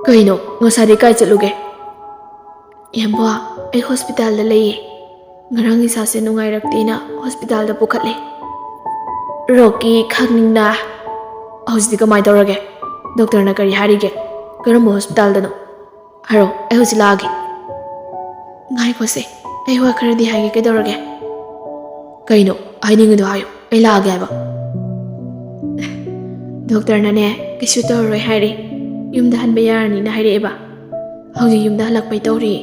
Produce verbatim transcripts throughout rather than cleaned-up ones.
ꯀꯩꯅꯣ, ꯉꯁꯥꯏꯗꯤ ꯀꯥꯏ ꯆꯠꯂꯨꯒꯦ? ꯏꯌꯥꯝꯕ, ꯑꯩ ꯍꯣꯁꯄꯤꯇꯥꯜꯗ ꯂꯩꯌꯦ꯫ ꯉꯔꯥꯡ ꯏꯁꯥꯁꯦ ꯅꯨꯡꯉꯥꯏꯔꯛꯇꯦꯅ ꯍꯣꯁꯄꯤꯇꯥꯜꯗ ꯄꯨꯈꯠꯂꯦ꯫ ꯔꯣꯛꯀꯤ ꯈꯪꯅꯤꯡꯅ꯫ ꯍꯧꯖꯤꯛꯇꯤ ꯀꯃꯥꯏꯅ ꯇꯧꯔꯒꯦ? ꯗꯣꯛꯇꯔꯅ ꯀꯔꯤ ꯍꯥꯏꯔꯤꯒꯦ? ꯀꯔꯝꯕ ꯍꯣꯁꯄꯤꯇꯥꯜꯗꯅꯣ? ꯍꯥꯏꯔꯣ, ꯑꯩ ꯍꯧꯖꯤꯛ ꯂꯥꯛꯑꯒꯦ꯫ ꯉꯥꯏꯈꯣꯁꯦ, ꯑꯩ ꯋꯥ ꯈꯔꯗꯤ ꯍꯥꯏꯒꯦ꯫ ꯀꯩꯗꯧꯔꯒꯦ? ꯀꯩꯅꯣ ꯍꯥꯏꯅꯤꯡꯉꯤꯗꯣ? ꯍꯥꯏꯌꯣ, ꯑꯩ ꯂꯥꯛꯑꯒꯦ ꯍꯥꯏꯕ꯫ ꯗꯣꯛꯇꯔꯅꯅꯦ, ꯀꯩꯁꯨ ꯇꯧꯔꯔꯣꯏ ꯍꯥꯏꯔꯦ꯫ ꯌꯨꯝꯗ ꯍꯟꯕ ꯌꯥꯔꯅꯤꯅ ꯍꯥꯏꯔꯛꯑꯦꯕ꯫ ꯍꯧꯖꯤꯛ ꯌꯨꯝꯗ ꯍꯜꯂꯛꯄꯩ ꯇꯧꯔꯤ꯫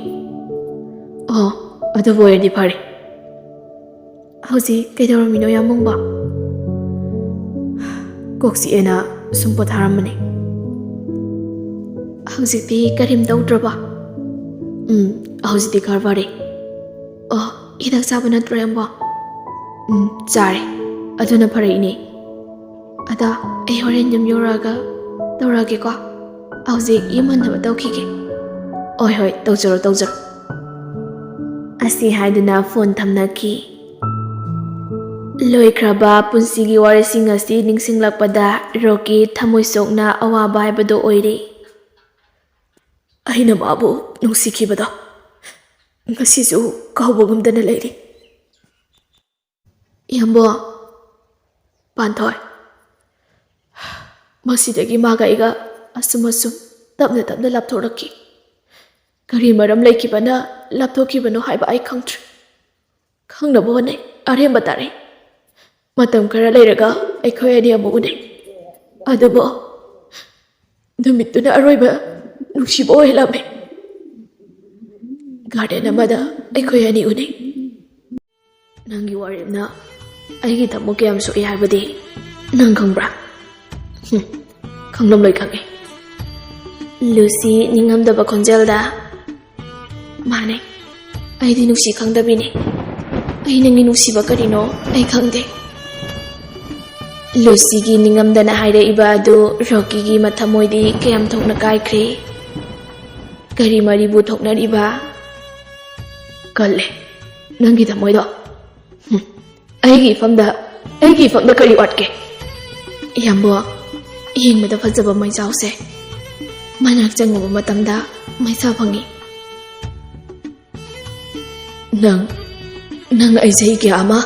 ꯑꯣ, ꯑꯗꯨꯕꯨ ꯑꯣꯏꯔꯗꯤ ꯐꯔꯦ꯫ ꯍꯧꯖꯤꯛ ꯀꯩꯗꯧꯔꯝꯃꯤꯅꯣ, ꯌꯥꯝꯕꯨꯡꯕ? ꯀꯣꯛ ꯆꯤꯛꯑꯦꯅ ꯁꯨꯝ ꯄꯣꯊꯥꯔꯝꯕꯅꯦ꯫ ꯍꯧꯖꯤꯛꯇꯤ ꯀꯔꯤꯝ ꯇꯧꯗ꯭ꯔꯕ? ꯎꯝ, ꯍꯧꯖꯤꯛꯇꯤ ꯈꯔ ꯐꯔꯦ꯫ ꯑꯣ, ꯍꯤꯗꯥꯛ ꯆꯥꯕ ꯅꯠꯇ꯭ꯔꯣ, ꯌꯥꯝꯕꯣ? ꯎꯝ, ꯆꯥꯔꯦ꯫ ꯑꯗꯨꯅ ꯐꯔꯛꯏꯅꯦ꯫ ꯑꯗ ꯑꯩ ꯍꯣꯔꯦꯟ ꯌꯨꯝ ꯌꯧꯔꯛꯑꯒ ꯇꯧꯔꯛꯑꯒꯦꯀꯣ꯫ ꯍꯧꯖꯤꯛ ꯌꯨꯝ ꯍꯟꯅꯕ ꯇꯧꯈꯤꯒꯦ꯫ ꯍꯣꯏ, ꯍꯣꯏ, ꯇꯧꯖꯔꯣ, ꯇꯧꯖꯔꯣ꯫ ꯑꯁꯤ ꯍꯥꯏꯗꯨꯅ ꯐꯣꯟ ꯊꯝꯅꯈꯤ꯫ ꯂꯣꯏꯈ꯭ꯔꯕ ꯄꯨꯟꯁꯤꯒꯤ ꯋꯥꯔꯤꯁꯤꯡ ꯑꯁꯤ ꯅꯤꯡꯁꯤꯡꯂꯛꯄꯗ ꯔꯣꯀꯤ ꯊꯃꯣꯏ ꯁꯣꯛꯅ ꯑꯋꯥꯕ ꯍꯥꯏꯕꯗꯨ ꯑꯣꯏꯔꯦ꯫ ꯑꯩꯅ ꯃꯥꯕꯨ ꯅꯨꯡꯁꯤꯈꯤꯕꯗꯣ ꯉꯁꯤꯁꯨ ꯀꯥꯎꯕ ꯉꯝꯗꯅ ꯂꯩꯔꯤ꯫ ꯏꯌꯥꯝꯕꯣ, ꯄꯥꯟꯊꯣꯏ, ꯃꯁꯤꯗꯒꯤ ꯃꯥꯒ ꯑꯩꯒ ꯑꯁꯨꯝ ꯑꯁꯨꯝ ꯇꯞꯅ ꯇꯞꯅ ꯂꯥꯞꯊꯣꯔꯛꯈꯤ꯫ ꯀꯔꯤ ꯃꯔꯝ ꯂꯩꯈꯤꯕꯅ ꯂꯥꯞꯊꯣꯛꯈꯤꯕꯅꯣ ꯍꯥꯏꯕ ꯑꯩ ꯈꯪꯗ꯭ꯔꯦ꯫ ꯈꯪꯅꯕ ꯍꯣꯠꯅꯩ, ꯑꯔꯦꯝꯕ ꯇꯥꯔꯦ꯫ ꯃꯇꯝ ꯈꯔ ꯂꯩꯔꯒ ꯑꯩꯈꯣꯏ ꯑꯅꯤ ꯑꯃꯨꯛ ꯎꯅꯩ꯫ ꯑꯗꯨꯕꯨ ꯅꯨꯃꯤꯠꯇꯨꯅ ꯑꯔꯣꯏꯕ ꯅꯨꯡꯁꯤꯕ ꯑꯣꯏꯍꯜꯂꯝꯃꯦ꯫ ꯒꯥꯔꯗꯦꯟ ꯑꯃꯗ ꯑꯩꯈꯣꯏ ꯑꯅꯤ ꯎꯅꯩ꯫ ꯅꯪꯒꯤ ꯋꯥꯔꯦꯞꯅ ꯑꯩꯒꯤ ꯊꯃꯣꯏ ꯀꯌꯥꯝ ꯁꯣꯛꯏ ꯍꯥꯏꯕꯗꯤ ꯅꯪ ꯈꯪꯕ꯭ꯔꯥ? ꯍꯨꯝ, ꯈꯪꯂꯝꯂꯣꯏ ꯈꯪꯉꯦ꯫ ꯂꯨꯁꯤ ꯅꯤꯡꯉꯝꯗꯕ ꯈꯣꯟꯖꯦꯜꯗ, "ꯃꯥꯅꯦ, ꯑꯩꯗꯤ ꯅꯨꯡꯁꯤ ꯈꯪꯗꯕꯤꯅꯦ꯫ ꯑꯩ ꯅꯪꯒꯤ ꯅꯨꯡꯁꯤꯕ ꯀꯔꯤꯅꯣ ꯑꯩ ꯈꯪꯗꯦ꯫" ꯂꯨꯁꯤꯒꯤ ꯅꯤꯡꯉꯝꯗꯅ ꯍꯥꯏꯔꯛꯏꯕ ꯑꯗꯨ ꯔꯣꯀꯤꯒꯤ ꯃꯊꯃꯣꯏꯗꯤ ꯀꯌꯥꯝ ꯊꯣꯛꯅ ꯀꯥꯏꯈ꯭ꯔꯦ꯫ ꯀꯔꯤ ꯃꯔꯤꯕꯨ ꯊꯣꯛꯅꯔꯤꯕ? ꯀꯜꯂꯦ, ꯅꯪꯒꯤ ꯊꯃꯣꯏꯗꯣ꯫ ꯍꯨꯝ, ꯑꯩꯒꯤ ꯏꯐꯝꯗ, ꯑꯩꯒꯤ ꯏꯐꯝꯗ ꯀꯔꯤ ꯋꯥꯠꯀꯦ? ꯏꯌꯥꯝꯕꯣ, ꯌꯦꯡꯕꯗ ꯐꯖꯕ ꯃꯩꯖꯥꯎꯁꯦ꯫ ꯃꯅꯥꯛ ꯆꯪꯉꯨꯕ ꯃꯇꯝꯗ ꯃꯩꯁꯥ ꯐꯪꯉꯤ꯫ "ꯅꯪ, ꯅꯪ ꯑꯩ ꯆꯍꯤ ꯀꯌꯥ ꯑꯃ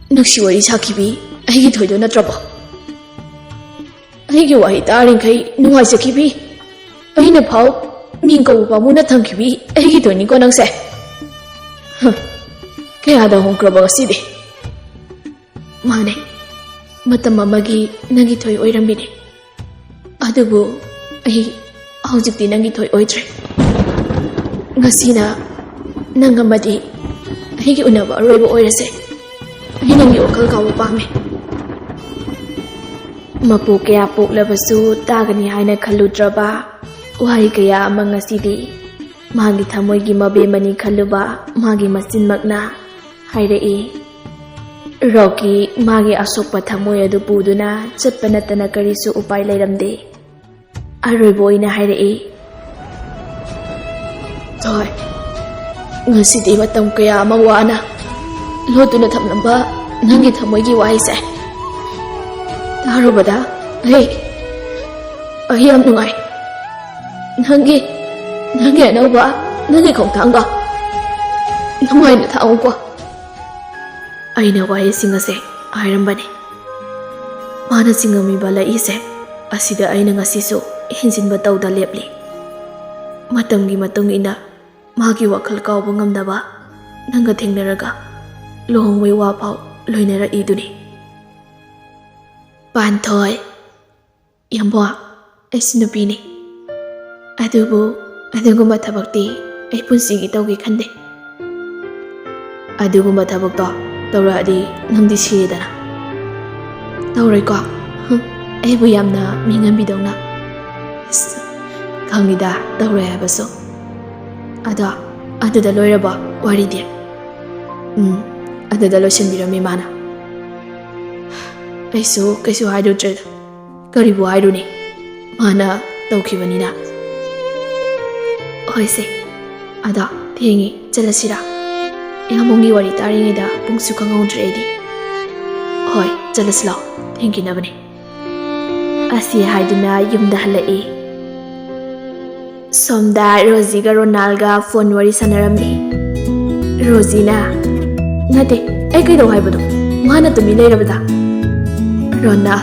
ꯅꯨꯡꯁꯤ ꯋꯥꯔꯤ ꯁꯥꯈꯤꯕꯤ ꯑꯩꯒꯤ ꯊꯣꯏꯗꯣ ꯅꯠꯇ꯭ꯔꯕꯣ? ꯑꯩꯒꯤ ꯋꯥꯍꯩ ꯇꯥꯔꯤꯈꯩ ꯅꯨꯡꯉꯥꯏꯖꯈꯤꯕꯤ, ꯑꯩꯅ ꯐꯥꯎ ꯃꯤꯡ ꯀꯧꯕ ꯄꯥꯝꯃꯨꯅ ꯊꯝꯈꯤꯕꯤ ꯑꯩꯒꯤ ꯊꯣꯏꯅꯤꯀꯣ ꯅꯪꯁꯦ꯫ ꯍꯝ, ꯀꯌꯥꯗ ꯍꯣꯡꯈ꯭ꯔꯕ ꯉꯁꯤꯗꯤ?" "ꯃꯥꯅꯦ, ꯃꯇꯝ ꯑꯃꯒꯤ ꯅꯪꯒꯤ ꯊꯣꯏ ꯑꯣꯏꯔꯝꯃꯤꯅꯦ꯫ ꯑꯗꯨꯕꯨ ꯑꯩ ꯍꯧꯖꯤꯛꯇꯤ ꯅꯪꯒꯤ ꯊꯣꯏ ꯑꯣꯏꯗ꯭ꯔꯦ꯫ ꯉꯁꯤꯅ ꯅꯪ ꯑꯃꯗꯤ ꯑꯩꯒꯤ ꯎꯅꯕ ꯑꯔꯣꯏꯕ ꯑꯣꯏꯔꯁꯦ꯫ ꯑꯩ ꯅꯪꯒꯤ ꯋꯥꯈꯜ ꯀꯥꯎꯕ ꯄꯥꯝꯃꯦ꯫" ꯃꯄꯨ ꯀꯌꯥ ꯄꯣꯛꯂꯕꯁꯨ ꯇꯥꯒꯅꯤ ꯍꯥꯏꯅ ꯈꯜꯂꯨꯗ꯭ꯔꯕ ꯋꯥꯍꯩ ꯀꯌꯥ ꯑꯃ ꯉꯁꯤꯗꯤ ꯃꯥꯒꯤ ꯊꯃꯣꯏꯒꯤ ꯃꯕꯦꯝꯃꯅꯤ ꯈꯜꯂꯨꯕ ꯃꯥꯒꯤ ꯃꯆꯤꯟꯃꯛꯅ ꯍꯥꯏꯔꯛꯏ꯫ ꯔꯣꯀꯤ ꯃꯥꯒꯤ ꯑꯁꯣꯛꯄ ꯊꯃꯣꯏ ꯑꯗꯨ ꯄꯨꯗꯨꯅ ꯆꯠꯄ ꯅꯠꯇꯅ ꯀꯔꯤꯁꯨ ꯎꯄꯥꯏ ꯂꯩꯔꯝꯗꯦ꯫ ꯑꯔꯣꯏꯕ ꯑꯣꯏꯅ ꯍꯥꯏꯔꯛꯏ, "ꯊꯣꯏ, ꯉꯁꯤꯗꯤ ꯃꯇꯝ ꯀꯌꯥ ꯑꯃ ꯋꯥꯅ ꯂꯣꯠꯇꯨꯅ ꯊꯝꯂꯝꯕ ꯅꯪꯒꯤ ꯊꯃꯣꯏꯒꯤ ꯋꯥꯍꯩꯁꯦ ꯇꯥꯔꯨꯕꯗ ꯑꯩ, ꯑꯩ ꯌꯥꯝ ꯅꯨꯡꯉꯥꯏ꯫ ꯅꯪꯒꯤ, ꯅꯪꯒꯤ ꯑꯅꯧꯕ, ꯅꯪꯒꯤ ꯈꯣꯡꯊꯥꯡꯗꯣ ꯅꯨꯡꯉꯥꯏꯅ ꯊꯥꯡꯉꯨꯀꯣ꯫" ꯑꯩꯅ ꯋꯥꯍꯩꯁꯤꯡ ꯑꯁꯦ ꯍꯥꯏꯔꯝꯕꯅꯤ꯫ ꯃꯥꯅ ꯆꯤꯡꯉꯝꯃꯤꯕ ꯂꯩꯏꯁꯦ ꯑꯁꯤꯗ ꯑꯩꯅ ꯉꯁꯤꯁꯨ ꯍꯦꯟꯖꯤꯟꯕ ꯇꯧꯗ ꯂꯦꯞꯂꯤ꯫ ꯃꯇꯝꯒꯤ ꯃꯇꯨꯡ ꯏꯟꯅ ꯃꯥꯒꯤ ꯋꯥꯈꯜ ꯀꯥꯎꯕ ꯉꯝꯗꯕ ꯅꯪꯒ ꯊꯦꯡꯅꯔꯒ ꯂꯨꯍꯣꯡꯕꯩ ꯋꯥ ꯐꯥꯎ ꯂꯣꯏꯅꯔꯛꯏꯗꯨꯅꯤ꯫ ꯄꯥꯟꯊꯣꯏ, ꯌꯥꯝꯕꯣ, ꯑꯩꯁꯨ ꯅꯨꯄꯤꯅꯤ꯫ ꯑꯗꯨꯕꯨ ꯑꯗꯨꯒꯨꯝꯕ ꯊꯕꯛꯇꯤ ꯑꯩ ꯄꯨꯟꯁꯤꯒꯤ ꯇꯧꯒꯦ ꯈꯟꯗꯦ꯫ ꯑꯗꯨꯒꯨꯝꯕ ꯊꯕꯛꯇꯣ ꯇꯧꯔꯛꯑꯗꯤ ꯅꯪꯗꯤ ꯁꯤꯔꯦꯗꯅ꯫ ꯇꯧꯔꯣꯏꯀꯣ? ꯍꯨꯝ, ꯑꯩꯕꯨ ꯌꯥꯝꯅ ꯃꯤꯉꯝꯕꯤꯗꯧꯅ꯫ ꯑꯁ, ꯈꯪꯉꯤꯗ, ꯇꯧꯔꯣꯏ ꯍꯥꯏꯕꯁꯨ꯫ ꯑꯗꯣ, ꯑꯗꯨꯗ ꯂꯣꯏꯔꯕꯣ ꯋꯥꯔꯤꯗꯤ? ꯎꯝ, ꯑꯗꯨꯗ ꯂꯣꯏꯁꯤꯟꯕꯤꯔꯝꯃꯤ ꯃꯥꯅ꯫ ꯑꯩꯁꯨ ꯀꯩꯁꯨ ꯍꯥꯏꯔꯨꯗ꯭ꯔꯦꯗ꯫ ꯀꯔꯤꯕꯨ ꯍꯥꯏꯔꯨꯅꯤ? ꯃꯥꯅ ꯇꯧꯈꯤꯕꯅꯤꯅ꯫ ꯍꯣꯏꯁꯦ, ꯑꯗꯣ ꯊꯦꯡꯉꯦ, ꯆꯠꯂꯁꯤꯔꯥ? ꯏꯌꯥꯝꯕꯨꯡꯒꯤ ꯋꯥꯔꯤ ꯇꯥꯔꯤꯉꯩꯗ ꯄꯨꯡꯁꯨ ꯈꯪꯍꯧꯗ꯭ꯔꯦ ꯑꯩꯗꯤ꯫ ꯍꯣꯏ, ꯆꯠꯂꯁꯤ ꯂꯥꯛꯑꯣ, ꯊꯦꯡꯈꯤꯅꯕꯅꯦ꯫ ꯑꯁꯤ ꯍꯥꯏꯗꯨꯅ ꯌꯨꯝꯗ ꯍꯜꯂꯛꯏ꯫ ꯁꯣꯝꯗ ꯔꯣꯖꯤꯒ ꯔꯣꯅꯥꯜꯒ ꯐꯣꯟ ꯋꯥꯔꯤ ꯁꯥꯟꯅꯔꯝꯃꯤ꯫ ꯔꯣꯖꯤꯅ, "ꯅꯠꯇꯦ, ꯑꯩ ꯀꯩꯗꯧ ꯍꯥꯏꯕꯅꯣ? ꯃꯥꯅ ꯇꯨꯃꯤꯟ ꯂꯩꯔꯕꯗ?" ꯔꯣꯅꯥꯜ,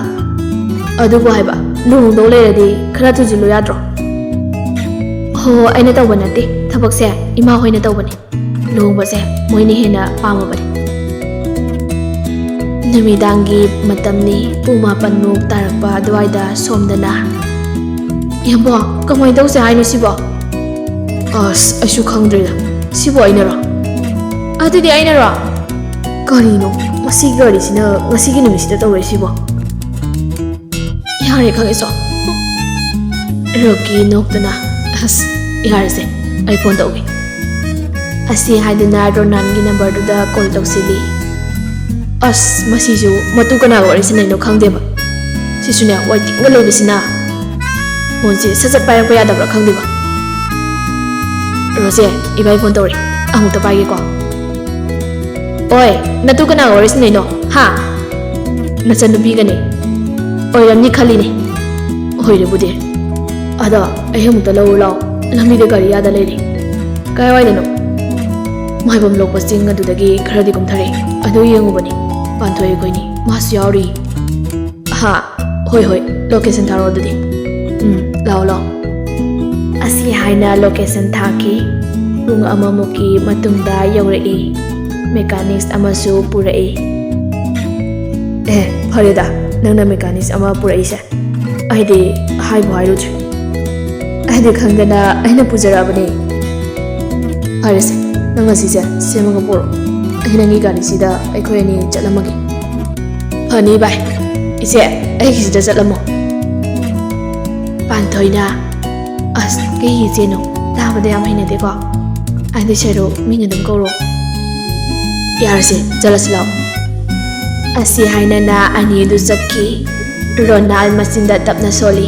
"ꯑꯗꯨꯕꯨ ꯍꯥꯏꯕ, ꯂꯨꯍꯣꯡꯗꯧ ꯂꯩꯔꯗꯤ ꯈꯔ ꯊꯨꯖꯤꯜꯂꯨ ꯌꯥꯗ꯭ꯔꯣ?" "ꯍꯣ, ꯑꯩꯅ ꯇꯧꯕ ꯅꯠꯇꯦ, ꯊꯕꯛꯁꯦ ꯏꯃꯥ ꯍꯣꯏꯅ ꯇꯧꯕꯅꯤ꯫ ꯂꯨꯍꯣꯡꯕꯁꯦ ꯃꯣꯏꯅ ꯍꯦꯟꯅ ꯄꯥꯝꯃꯕꯅꯤ꯫" ꯅꯨꯃꯤꯗꯥꯡꯒꯤ ꯃꯇꯝꯅꯤ, ꯄꯨꯡ ꯃꯥꯄꯟꯃꯨꯛ ꯇꯥꯔꯛꯄ ꯑꯗꯨꯋꯥꯏꯗ ꯁꯣꯝꯗꯅ, "ꯏꯌꯥꯝꯕ, ꯀꯃꯥꯏꯅ ꯇꯧꯁꯦ ꯍꯥꯏꯅꯣ ꯁꯤꯕꯣ?" "ꯑꯁ, ꯑꯩꯁꯨ ꯈꯪꯗ꯭ꯔꯦꯗ꯫ ꯁꯤꯕꯨ ꯑꯩꯅꯔꯣ? ꯑꯗꯨꯗꯤ ꯑꯩꯅꯔꯣ? ꯀꯔꯤꯅꯣ ꯃꯁꯤꯒꯤ ꯒꯥꯔꯤꯁꯤꯅ ꯉꯁꯤꯒꯤ ꯅꯨꯃꯤꯠꯁꯤꯗ ꯇꯧꯔꯛꯏꯁꯤꯕꯣ?" "ꯌꯥꯔꯦ, ꯈꯪꯉꯦ ꯁꯣ꯫" ꯔꯣꯀꯤ ꯅꯣꯛꯇꯨꯅ, "ꯑꯁ, ꯌꯥꯔꯦꯁꯦ, ꯑꯩ ꯐꯣꯟ ꯇꯧꯒꯦ꯫" ꯑꯁꯤ ꯍꯥꯏꯗꯨꯅ ꯔꯣꯅꯥꯟꯒꯤ ꯅꯝꯕꯔꯗꯨꯗ ꯀꯣꯜ ꯇꯧꯁꯤꯜꯂꯤ꯫ ꯑꯁ, ꯃꯁꯤꯁꯨ ꯃꯇꯨ ꯀꯅꯥꯒ ꯋꯥꯔꯤ ꯁꯥꯟꯅꯩꯅꯣ ꯈꯪꯗꯦꯕ꯫ ꯁꯤꯁꯨꯅꯦ, ꯋꯥꯏꯇꯤꯡꯒ ꯂꯩꯕꯁꯤꯅ꯫ ꯐꯣꯟꯁꯦ ꯁꯠ ꯁꯠ ꯄꯥꯏꯔꯛꯄ ꯌꯥꯗꯕ꯭ꯔꯥ ꯈꯪꯗꯦꯕ꯫ "ꯔꯣꯖꯦ, ꯏꯕꯥꯏ ꯐꯣꯟ ꯇꯧꯔꯤ, ꯑꯃꯨꯛꯇ ꯄꯥꯏꯒꯦꯀꯣ꯫" "ꯑꯣꯏ, ꯅꯇꯨ ꯀꯅꯥꯒ ꯋꯥꯔꯤ ꯁꯥꯟꯅꯩꯅꯣ? ꯍꯥ?" "ꯅꯆꯟꯅꯨꯄꯤꯒꯅꯦ꯫" "ꯑꯣꯏꯔꯝꯅꯤ ꯈꯜꯂꯤꯅꯦ꯫" "ꯑꯣꯏꯔꯕꯨꯗꯤ꯫ ꯑꯗꯣ ꯑꯩ ꯑꯃꯨꯛꯇ ꯂꯧꯔꯨ ꯂꯥꯎ, ꯂꯝꯕꯤꯗ ꯒꯥꯔꯤ ꯌꯥꯗ ꯂꯩꯔꯦ꯫" "ꯀꯥꯏꯋꯥꯏꯗꯅꯣ?" "ꯃꯥꯏꯕꯝ ꯂꯣꯛꯄ ꯆꯤꯡ ꯑꯗꯨꯗꯒꯤ ꯈꯔꯗꯤ ꯀꯨꯝꯊꯔꯛꯑꯦ, ꯑꯗꯨ ꯌꯦꯡꯉꯨꯕꯅꯤ꯫ ꯄꯥꯟꯊꯣꯏ ꯑꯩꯈꯣꯏꯅꯤ, ꯃꯥꯁꯨ ꯌꯥꯎꯔꯤ꯫" "ꯍꯥ? ꯍꯣꯏ, ꯍꯣꯏ, ꯂꯣꯀꯦꯁꯟ ꯊꯥꯔꯛꯑꯣ ꯑꯗꯨꯗꯤ꯫ ꯎꯝ, ꯂꯥꯛꯑꯣ, ꯂꯥꯛꯑꯣ꯫" ꯑꯁꯤ ꯍꯥꯏꯅ ꯂꯣꯀꯦꯁꯟ ꯊꯥꯈꯤ꯫ ꯄꯨꯡ ꯑꯃꯃꯨꯛꯀꯤ ꯃꯇꯨꯡꯗ ꯌꯧꯔꯛꯏ꯫ ꯃꯦꯀꯥꯅꯤꯛꯁ ꯑꯃꯁꯨ ꯄꯨꯔꯛꯏ꯫ "ꯑꯦ, ꯐꯔꯦꯗ, ꯅꯪꯅ ꯃꯦꯀꯥꯅꯤꯛꯁ ꯑꯃ ꯄꯨꯔꯛꯏꯁꯦ꯫ ꯑꯩꯗꯤ ꯍꯥꯏꯕꯨ ꯍꯥꯏꯔꯨꯗ꯭ꯔꯦ꯫ ꯑꯩꯗꯤ ꯈꯪꯗꯅ ꯑꯩꯅ ꯄꯨꯖꯔꯛꯑꯕꯅꯦ꯫" "ꯐꯔꯦꯁꯦ, ꯅꯪ ꯑꯁꯤꯁꯦ ꯁꯦꯝꯃꯒ ꯄꯨꯔꯛꯑꯣ꯫ ꯑꯩ ꯅꯪꯒꯤ ꯒꯥꯔꯤꯁꯤꯗ ꯑꯩꯈꯣꯏ ꯑꯅꯤ ꯆꯠꯂꯝꯃꯒꯦ꯫" "ꯐꯅꯤ ꯚꯥꯏ꯫ ꯏꯆꯦ, ꯑꯩꯒꯤꯁꯤꯗ ꯆꯠꯂꯝꯃꯣ꯫" ꯄꯥꯟꯊꯣꯏꯅ, "ꯑꯁ, ꯀꯩꯒꯤ ꯏꯆꯦꯅꯣ? ꯇꯥꯕꯗ ꯌꯥꯝ ꯍꯩꯅꯗꯦꯀꯣ꯫ ꯑꯗꯨ ꯁꯔꯨꯛ ꯃꯤꯡ ꯑꯗꯨꯝ ꯀꯧꯔꯣ꯫" "ꯌꯥꯔꯁꯦ, ꯆꯠꯂꯁꯤ ꯂꯥꯛꯑꯣ꯫" ꯑꯁꯤ ꯍꯥꯏꯅꯅ ꯑꯅꯤꯗꯨ ꯆꯠꯈꯤ꯫ ꯔꯣꯅꯥꯜ ꯃꯆꯤꯟꯗ ꯇꯞꯅ ꯁꯣꯜꯂꯤ꯫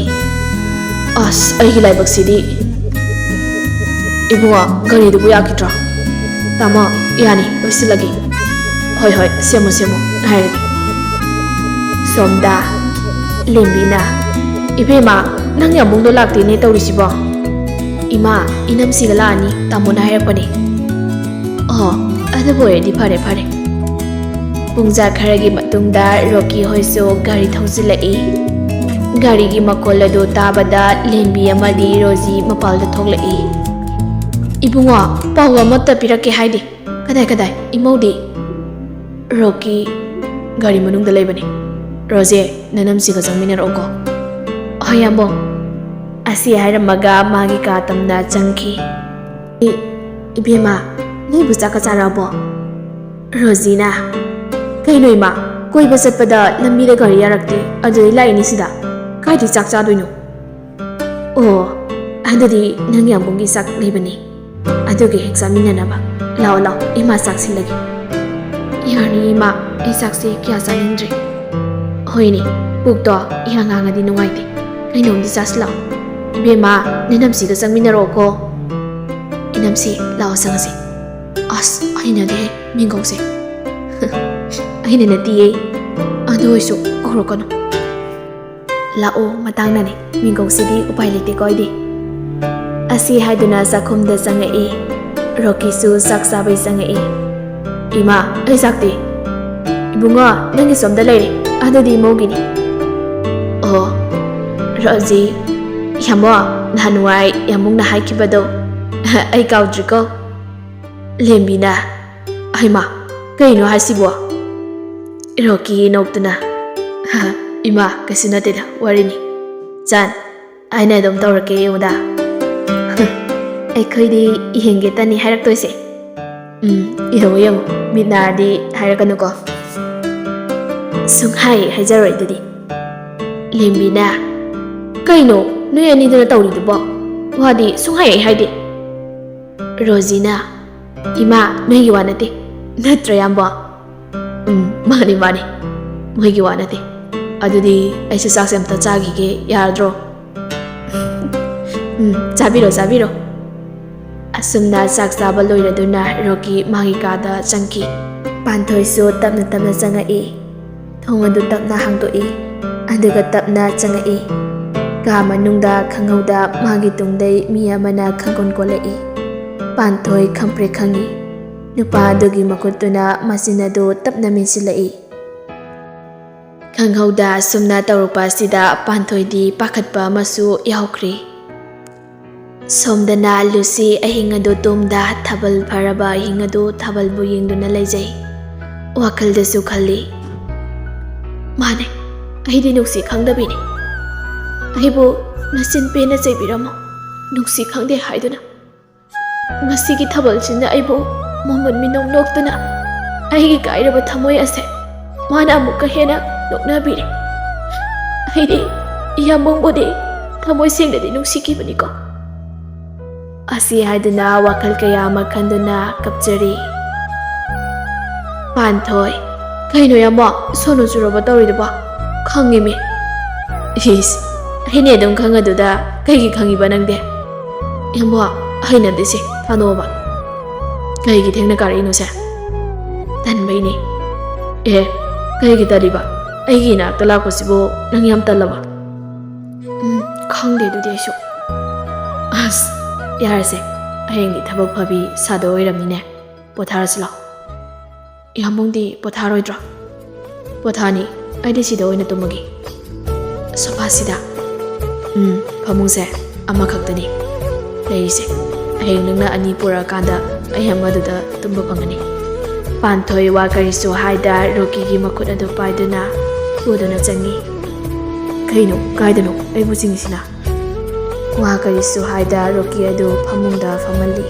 "ꯑꯁ, ꯑꯩꯒꯤ ꯂꯥꯏꯕꯛꯁꯤꯗꯤ꯫" "ꯏꯕꯨꯡꯉꯣ, ꯒꯥꯔꯤꯗꯨꯕꯨ ꯌꯥꯈꯤꯗ꯭ꯔꯣ?" "ꯇꯥꯃꯣ, ꯌꯥꯅꯤ, ꯂꯣꯏꯁꯤꯜꯂꯒꯦ꯫" "ꯍꯣꯏ, ꯍꯣꯏ, ꯁꯦꯝꯃꯣ, ꯁꯦꯝꯃꯣ," ꯍꯥꯏꯔꯒꯦ꯫ ꯁꯣꯝꯗ ꯂꯦꯝꯕꯤꯅ, "ꯏꯕꯦꯝꯃ, ꯅꯪ ꯌꯥꯝꯕꯨꯡꯗꯣ ꯂꯥꯛꯇꯦꯅꯦ ꯇꯧꯔꯤꯁꯤꯕꯣ?" "ꯏꯃꯥ, ꯏꯅꯝꯁꯤꯒ ꯂꯥꯛꯑꯅꯤ, ꯇꯥꯃꯣꯅ ꯍꯥꯏꯔꯛꯄꯅꯦ꯫" "ꯑꯣ, ꯑꯗꯨꯕꯨ ꯑꯣꯏꯔꯗꯤ ꯐꯔꯦ, ꯐꯔꯦ꯫" ꯄꯨꯡꯖꯥ ꯈꯔꯒꯤ ꯃꯇꯨꯡꯗ ꯔꯣꯀꯤ ꯍꯣꯏꯁꯨ ꯒꯥꯔꯤ ꯊꯧꯖꯤꯜꯂꯛꯏ꯫ ꯒꯥꯔꯤꯒꯤ ꯃꯈꯣꯜ ꯑꯗꯨ ꯇꯥꯕꯗ ꯂꯦꯝꯕꯤ ꯑꯃꯗꯤ ꯔꯣꯖꯤ ꯃꯄꯥꯜꯗ ꯊꯣꯛꯂꯛꯏ꯫ "ꯏꯕꯨꯡꯉꯣ, ꯄꯥꯎ ꯑꯃꯠꯇ ꯄꯤꯔꯛꯀꯦ ꯍꯥꯏꯗꯦ꯫ ꯀꯗꯥꯏ, ꯀꯗꯥꯏ, ꯏꯃꯧꯗꯤ?" "ꯔꯣꯀꯤ ꯒꯥꯔꯤ ꯃꯅꯨꯡꯗ ꯂꯩꯕꯅꯤ꯫ ꯔꯣꯖꯦ, ꯅꯅꯝꯁꯤꯒ ꯆꯪꯃꯤꯟꯅꯔꯛꯎꯀꯣ꯫" "ꯍꯣꯏ, ꯌꯥꯝꯕꯣ꯫" ꯑꯁꯤ ꯍꯥꯏꯔꯝꯃꯒ ꯃꯥꯒꯤ ꯀꯥ ꯇꯝꯅ ꯆꯪꯈꯤ꯫ "ꯏ-, ꯏꯕꯦꯝꯃ, ꯅꯣꯏꯕꯨ ꯆꯥꯛꯀ ꯆꯥꯔꯛꯑꯕꯣ?" ꯔꯣꯖꯤꯅ, "ꯀꯩꯅꯣ ꯏꯃꯥ, ꯀꯣꯏꯕ ꯆꯠꯄꯗ ꯂꯝꯕꯤꯗ ꯒꯥꯔꯤ ꯌꯥꯔꯛꯇꯦ, ꯑꯗꯨꯗꯩ ꯂꯥꯛꯏꯅꯤ ꯁꯤꯗ꯫ ꯀꯥꯏꯗꯩ ꯆꯥꯛ ꯆꯥꯗꯣꯏꯅꯣ?" "ꯑꯣ, ꯑꯗꯨꯗꯤ ꯅꯪ ꯌꯥꯝꯕꯨꯡꯒꯤ ꯆꯥꯛ ꯂꯩꯕꯅꯤ, ꯑꯗꯨꯒꯤ ꯍꯦꯛ ꯆꯥꯃꯤꯟꯅꯅꯕ꯫ ꯂꯥꯛꯑꯣ, ꯂꯥꯛꯑꯣ, ꯏꯃꯥ ꯆꯥꯛ ꯁꯤꯜꯂꯒꯦ꯫" "ꯌꯥꯔꯅꯤ ꯏꯃꯥ, ꯑꯩ ꯆꯥꯛꯁꯦ ꯀꯌꯥ ꯆꯥꯅꯤꯡꯗ꯭ꯔꯦ꯫" "ꯍꯣꯏꯅꯦ, ꯄꯨꯛꯇꯣ ꯏꯍꯥꯡ ꯍꯥꯡꯉꯗꯤ ꯅꯨꯡꯉꯥꯏꯇꯦ꯫ ꯀꯩꯅꯣꯝꯗꯤ ꯆꯥꯁꯤꯜꯂꯛꯑꯣ꯫ ꯏꯕꯦꯝꯃ, ꯅꯅꯝꯁꯤꯒ ꯆꯪꯃꯤꯟꯅꯔꯛꯑꯣꯀꯣ꯫" "ꯏꯅꯝꯁꯤ, ꯂꯥꯛꯑꯣ ꯆꯪꯉꯁꯤ꯫" "ꯑꯁ, ꯍꯩꯅꯗꯦꯍꯦ ꯃꯤꯡꯒꯧꯁꯦ꯫" "ꯑꯩꯅ ꯅꯠꯇꯤꯌꯦ, ꯑꯗꯨ ꯑꯣꯏꯁꯨ ꯀꯧꯔꯛꯀꯅꯨ꯫" "ꯂꯥꯛꯑꯣ, ꯃꯇꯥꯡꯅꯅꯦ, ꯃꯤꯡꯒꯧꯁꯤꯗꯤ ꯎꯄꯥꯏ ꯂꯩꯇꯦꯀꯣ ꯑꯩꯗꯤ꯫" ꯑꯁꯤ ꯍꯥꯏꯗꯨꯅ ꯆꯥꯛꯈꯨꯝꯗ ꯆꯪꯉꯛꯏ꯫ ꯔꯣꯀꯤꯁꯨ ꯆꯥꯛ ꯆꯥꯕꯩ ꯆꯪꯉꯛꯏ꯫ "ꯏꯃꯥ, ꯑꯩ ꯆꯥꯛꯇꯤ?" "ꯏꯕꯨꯡꯉꯣ, ꯅꯪꯒꯤ ꯁꯣꯝꯗ ꯂꯩꯔꯦ, ꯑꯗꯨꯗꯤ ꯏꯃꯧꯒꯤꯅꯤ꯫" "ꯑꯣ, ꯔꯣꯖꯤ, ꯌꯥꯝꯕꯣ, ꯅꯍꯥꯟꯋꯥꯏ ꯌꯥꯝꯕꯨꯡꯅ ꯍꯥꯏꯈꯤꯕꯗꯣ ꯑꯩ ꯀꯥꯎꯗ꯭ꯔꯤꯀꯣ꯫" ꯂꯦꯝꯕꯤꯅ, "ꯍꯩꯃꯥ, ꯀꯩꯅꯣ ꯍꯥꯏꯁꯤꯕꯣ?" ꯔꯣꯀꯤ ꯅꯣꯛꯇꯨꯅ, "ꯏꯃꯥ, ꯀꯩꯁꯨ ꯅꯠꯇꯦꯗ, ꯋꯥꯔꯤꯅꯤ꯫ ꯆꯥꯟ, ꯑꯩꯅ ꯑꯗꯨꯝ ꯇꯧꯔꯛꯀꯦ ꯌꯦꯡꯉꯨꯗ꯫" "ꯑꯩꯈꯣꯏꯗꯤ ꯌꯦꯡꯒꯦꯇꯅꯤ ꯍꯥꯏꯔꯛꯇꯣꯏꯁꯦ꯫" "ꯎꯝ, ꯌꯦꯡꯉꯣ, ꯌꯦꯡꯉꯣ, ꯃꯤꯠ ꯅꯥꯔꯗꯤ ꯍꯥꯏꯔꯛꯀꯅꯨꯀꯣ꯫" "ꯁꯨꯡꯍꯥꯏ ꯍꯥꯏꯖꯔꯣꯏ ꯑꯗꯨꯗꯤ꯫" ꯂꯦꯝꯕꯤꯅ, "ꯀꯩꯅꯣ ꯅꯣꯏ ꯑꯅꯤꯗꯨꯅ ꯇꯧꯔꯤꯗꯨꯕꯣ? ꯋꯥꯗꯤ ꯁꯨꯡꯍꯥꯏ ꯍꯦꯛ ꯍꯥꯏꯗꯦ꯫" ꯔꯣꯖꯤꯅ, "ꯏꯃꯥ, ꯅꯣꯏꯒꯤ ꯋꯥ ꯅꯠꯇꯦ꯫ ꯅꯠꯇ꯭ꯔꯣ, ꯌꯥꯝꯕꯣ?" "ꯎꯝ, ꯃꯥꯅꯤ, ꯃꯥꯅꯤ꯫ ꯃꯣꯏꯒꯤ ꯋꯥ ꯅꯠꯇꯦ꯫ ꯑꯗꯨꯗꯤ ꯑꯩꯁꯨ ꯆꯥꯛꯁꯦ ꯑꯝꯇ ꯆꯥꯈꯤꯒꯦ, ꯌꯥꯔꯗ꯭ꯔꯣ?" "ꯎꯝ, ꯆꯥꯕꯤꯔꯣ, ꯆꯥꯕꯤꯔꯣ꯫" ꯑꯁꯨꯝꯅ ꯆꯥꯛ ꯆꯥꯕ ꯂꯣꯏꯔꯗꯨꯅ ꯔꯣꯀꯤ ꯃꯥꯒꯤ ꯀꯥꯗ ꯆꯪꯈꯤ꯫ ꯄꯥꯟꯊꯣꯏꯁꯨ ꯇꯞꯅ ꯇꯞꯅ ꯆꯪꯉꯛꯏ꯫ ꯊꯣꯡ ꯑꯗꯨ ꯇꯞꯅ ꯍꯥꯡꯗꯣꯛꯏ, ꯑꯗꯨꯒ ꯇꯞꯅ ꯆꯪꯉꯛꯏ꯫ ꯀꯥ ꯃꯅꯨꯡꯗ ꯈꯪꯍꯧꯗ ꯃꯥꯒꯤ ꯇꯨꯡꯗꯩ ꯃꯤ ꯑꯃꯅ ꯈꯪꯀꯣꯟ ꯀꯣꯜꯂꯛꯏ꯫ ꯄꯥꯟꯊꯣꯏ ꯈꯪꯄ꯭ꯔꯦꯛ ꯈꯪꯏ꯫ ꯅꯨꯄꯥ ꯑꯗꯨꯒꯤ ꯃꯈꯨꯠꯇꯨꯅ ꯃꯆꯤꯟ ꯑꯗꯨ ꯇꯞꯅ ꯃꯦꯟꯁꯤꯜꯂꯛꯏ꯫ ꯈꯪꯍꯧꯗ ꯑꯁꯨꯝꯅ ꯇꯧꯔꯛꯄ ꯑꯁꯤꯗ ꯄꯥꯟꯊꯣꯏꯗꯤ ꯄꯥꯈꯠꯄ ꯑꯃꯁꯨ ꯌꯥꯎꯈ꯭ꯔꯦ꯫ ꯁꯣꯝꯗꯅ ꯂꯨꯁꯤ ꯑꯍꯤꯡ ꯑꯗꯨ ꯇꯨꯝꯗ ꯊꯥꯕꯜ ꯐꯔꯕ ꯑꯍꯤꯡ ꯑꯗꯨ ꯊꯥꯕꯜꯕꯨ ꯌꯦꯡꯗꯨꯅ ꯂꯩꯖꯩ꯫ ꯋꯥꯈꯜꯗꯁꯨ ꯈꯜꯂꯤ, "ꯃꯥꯅꯦ, ꯑꯩꯗꯤ ꯅꯨꯡꯁꯤ ꯈꯪꯗꯕꯤꯅꯤ꯫ ꯑꯩꯕꯨ ꯅꯆꯤꯟ ꯄꯦꯟꯅ ꯆꯩꯕꯤꯔꯝꯃꯣ, ꯅꯨꯡꯁꯤ ꯈꯪꯗꯦ ꯍꯥꯏꯗꯨꯅ꯫ ꯉꯁꯤꯒꯤ ꯊꯥꯕꯜꯁꯤꯅ ꯑꯩꯕꯨ ꯃꯃꯨꯟ ꯃꯤꯅꯣꯛ ꯅꯣꯛꯇꯨꯅ ꯑꯩꯒꯤ ꯀꯥꯏꯔꯕ ꯊꯃꯣꯏ ꯑꯁꯦ ꯃꯥꯅ ꯑꯃꯨꯛꯀ ꯍꯦꯟꯅ ꯅꯣꯛꯅꯕꯤꯔꯦ꯫ ꯑꯩꯗꯤ ꯏꯌꯥꯝꯕꯨꯡꯕꯨꯗꯤ ꯊꯃꯣꯏ ꯁꯦꯡꯅꯗꯤ ꯅꯨꯡꯁꯤꯈꯤꯕꯅꯤꯀꯣ"꯫ ꯑꯁꯤ ꯍꯥꯏꯗꯨꯅ ꯋꯥꯈꯜ ꯀꯌꯥ ꯑꯃ ꯈꯟꯗꯨꯅ ꯀꯞꯆꯔꯤ꯫ ꯄꯥꯟꯊꯣꯏ, "ꯀꯩꯅꯣ ꯌꯥꯝꯕ, ꯁꯣꯅꯣ ꯆꯨꯔꯕ ꯇꯧꯔꯤꯗꯨꯕꯣ? ꯈꯪꯉꯤꯃꯤ"꯫ "ꯏꯁ, ꯑꯩꯅꯦ ꯑꯗꯨꯝ ꯈꯪꯉꯗꯨꯗ ꯀꯩꯒꯤ ꯈꯪꯉꯤꯕ ꯅꯪꯗꯤ?" "ꯌꯥꯝꯕ, ꯍꯩꯅꯗꯦꯁꯦ, ꯊꯥꯗꯣꯛꯑꯣꯕ"꯫ "ꯀꯩꯒꯤ ꯊꯦꯡꯅ ꯀꯥꯔꯛꯏꯅꯣꯁꯦ?" "ꯇꯟꯕꯩꯅꯦ"꯫ "ꯑꯦ, ꯀꯩꯒꯤ ꯇꯜꯂꯤꯕ? ꯑꯩꯒꯤ ꯏꯅꯥꯛꯇ ꯂꯥꯛꯄꯁꯤꯕꯨ ꯅꯪ ꯌꯥꯝ ꯇꯜꯂꯕ?" "ꯎꯝ, ꯈꯪꯗꯦ ꯑꯗꯨꯗꯤ ꯑꯩꯁꯨ"꯫ "ꯑꯁ, ꯌꯥꯔꯦꯁꯦ, ꯍꯌꯦꯡꯗꯤ ꯊꯕꯛ ꯐꯕꯤ ꯁꯥꯗꯣꯏ ꯑꯣꯏꯔꯝꯅꯤꯅꯦ꯫ ꯄꯣꯊꯥꯔꯁꯤ ꯂꯥꯎ"꯫ "ꯏꯌꯥꯝꯕꯨꯡꯗꯤ ꯄꯣꯊꯥꯔꯣꯏꯗ꯭ꯔꯣ?" "ꯄꯣꯊꯥꯅꯤ, ꯑꯩꯗꯤ ꯁꯤꯗ ꯑꯣꯏꯅ ꯇꯨꯝꯃꯒꯦ"꯫ "ꯁꯣꯐꯥꯁꯤꯗ"꯫ "ꯎꯝ, ꯐꯃꯨꯡꯁꯦ ꯑꯃꯈꯛꯇꯅꯤ ꯂꯩꯔꯤꯁꯦ꯫ ꯍꯌꯦꯡ ꯅꯪꯅ ꯑꯅꯤ ꯄꯨꯔꯛꯑꯀꯥꯟꯗ ꯑꯩ ꯑꯃꯗꯨꯗ ꯇꯨꯝꯕ ꯐꯪꯒꯅꯤ"꯫ ꯄꯥꯟꯊꯣꯏ ꯋꯥ ꯀꯔꯤꯁꯨ ꯍꯥꯏꯗ ꯔꯣꯀꯤꯒꯤ ꯃꯈꯨꯠ ꯑꯗꯨ ꯄꯥꯏꯗꯨꯅ ꯄꯨꯗꯨꯅ ꯆꯪꯉꯤ꯫ "ꯀꯩꯅꯣ, ꯀꯥꯏꯗꯅꯣ ꯑꯩꯕꯨ ꯆꯤꯡꯉꯤꯁꯤꯅ?" ꯋꯥ ꯀꯔꯤꯁꯨ ꯍꯥꯏꯗ ꯔꯣꯀꯤ ꯑꯗꯨ ꯐꯃꯨꯡꯗ ꯐꯝꯍꯜꯂꯤ꯫